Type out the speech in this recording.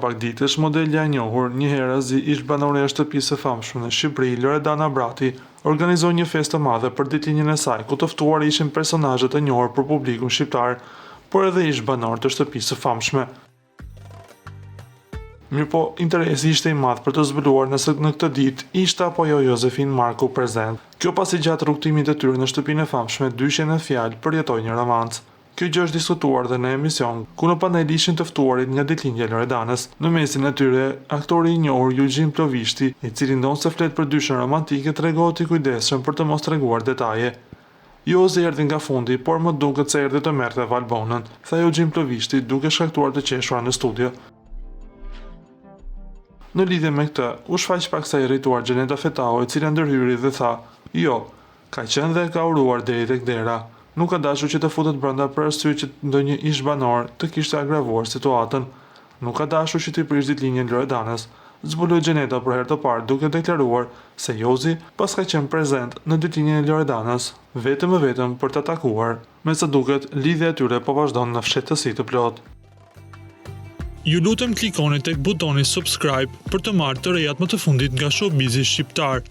pak ditësh, modelja e njohur, njëherazi ish-banorja e shtëpisë së famshme në Shqipëri, Loredana Brati, organizoi një festë të madhe për ditëlindjen e saj, ku të ftuar ishin personazhe të njohur për publikun shqiptar, por edhe ish-banorë të shtëpisë së famshme. Mirëpo, interesi ishte i madh për të zbuluar nëse në këtë ditë ishte apo jo Jozefinë Marku prezent. Kjo pasi gjatë rrugëtimit të tyre në shtëpinë e famshme, dyshja në fjalë përjetoi një romancë. Kjo gjë është diskutuar dhe në emision, ku në panel ishin të ftuarit nga ditëlindja e Loredanës. Në mesin e tyre, aktori i njohur Juxhin Plovishti, i cili ndonëse flet për dyshen romantike tregohet i kujdesshëm për të mos treguar detaje. Jozi erdhi nga fundi, por më duket se erdhi të merrte Valbonën, tha Juxhin Plovishti, duke shkaktuar të qeshura në studio. Në lidhje me këtë, u shfaq paksa e irrituar Xheneta Fetahu e cila ndërhyri dhe tha, Jo, ka qenë dhe e ka uruar deri tek dera. Nuk ka dashur që të futet brenda për arsye që ndonjë ish-banor të kishte agravuar situatën. Nuk ka dashur që t'i prishë ditëlindjen Loredanës, zbuloi Xheneta për herë të parë duke deklaruar se Jozi paska qenë prezent në ditëlindjen e Loredanës, vetëm e vetëm për ta takuar. Me sa duket, lidhja e tyre po vazhdon në fshehtësi të plotë. Ju lutem klikoni tek butoni subscribe për të marrë të rejat më të fundit nga showbizi shqiptar.